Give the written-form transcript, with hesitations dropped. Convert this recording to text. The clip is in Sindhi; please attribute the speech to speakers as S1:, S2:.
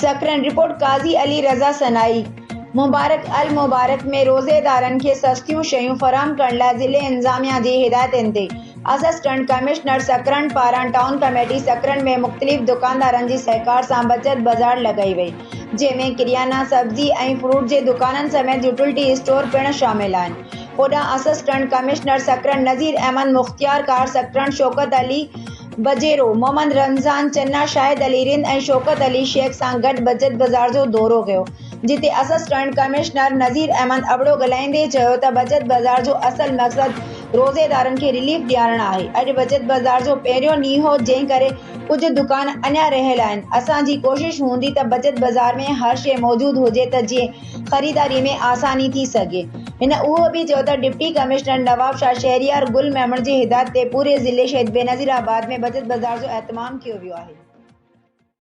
S1: سڪرنڊ، رپورٽ، قاضي علي رضا سنائي، مبارڪ المبارڪ ۾ روزيدارن کي سستيون شيون فراهم ڪرڻ لاء ضلعي انتظاميا جي هدايتن تي اسسٽنٽ ڪمشنر سڪرنڊ پاران ٽائون ڪميٽي سڪرنڊ ۾ مختلف دڪاندارن جي سهڪار سان بچت بازار لڳائي وئي جنهن ۾ ڪريانا، سبزي ۽ فروٽ جي دڪانن سميت يوٽلٽي اسٽور پڻ شامل آهن. هوڏانهن اسسٽنٽ ڪمشنر سڪرنڊ نذير احمد، مختيارڪار سڪرنڊ شوڪت علي بجيرو، محمد رمضان چنا، شاهد علي رند ۽ شوڪت علي شيخ سان گڏ بچت بازار جو دورو ڪيو، جتي اسسٽنٽ ڪمشنر نذير احمد ابڙو ڳالهائيندي چيو ته بچت بازار جو اصل مقصد روزيدارن کي رليف ڏيارڻ آهي، اڄ بچت بازار جو پهريون ڏينهن هو، جنهن ڪري ڪجهه دڪان اڃا رهيل آهن، اسان جي ڪوشش هوندي ته بچت بازار ۾ هر شيء موجود هجي ته جيئن خريداري ۾ آساني ٿي سگهي. هن اهو به چيو ته ڊپٽي ڪمشنر نوابشاهه شهريار گل ميمڻ جي هدايت تي پوري ضلعي شهيد بينظير آباد ۾ بچت بازار جو اهتمام ڪيو ويو آهي.